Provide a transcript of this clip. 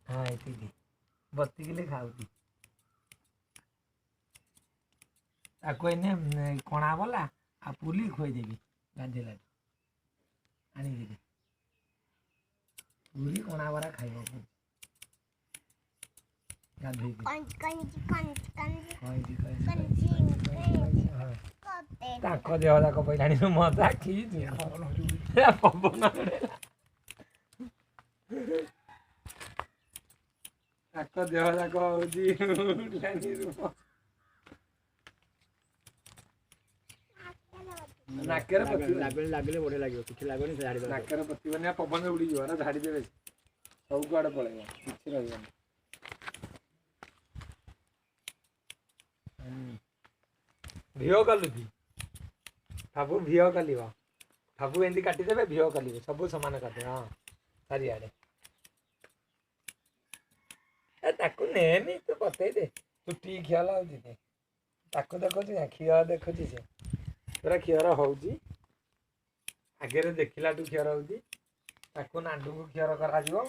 ହଁ, ଏତିକି ବତିକିଲେ ଖାଉଛି। ତାକୁ ଏଇନେ କଣା ବଲା ଆଉ ପୁଲି ଖୋଇଦେବି। ଗାଧେଇଲାଠୁ ଆଣିକିରି ପୁରୀ କଣା ବରା ଖାଇବ ଗାଧେଇକି। ତାଙ୍କ ଦେହ ଯାକ ପଇଲାଣି ମଜା ଖିଛି ପବନ। ତାଙ୍କ ଦେହ ଯାକ ହଉଛି ନାକରେ ଲାଗିଲେ ବଢିଆ ଲାଗିବ। କିଛି ଲାଗୁନି, ନାକରେ ପତିବନି, ପବନ ଉଡ଼ିଯିବ ନା ଝାଡ଼ି ଦେବେ, ସବୁ କୁଆଡ଼େ ପଳେଇବ, କିଛି ରହିବନି। ଭିଅ କଲୁଛି ସବୁ, ଭିଅ କଲିବ ସବୁ। ଏମିତି କାଟିଦେବେ, ଭିଅ କଲିବେ ସବୁ, ସମାନ କାଟିବେ। ହଁ, ଚାରିଆଡ଼େ। ଏ ତାକୁ ନେନି, ତୁ ବତେଇ ଦେ। ଚୁଟି ଖିଆଲ ହଉଛି, ତାକୁ ଦେଖୁଛି ନା କ୍ଷୀର ଦେଖୁଛି। ସେ ପୁରା କ୍ଷୀର ହଉଛି, ଆଗରେ ଦେଖିଲାଠୁ କ୍ଷୀର ହଉଛି। ତାକୁ ନାଣ୍ଡୁକୁ କ୍ଷୀର କରାଯିବ।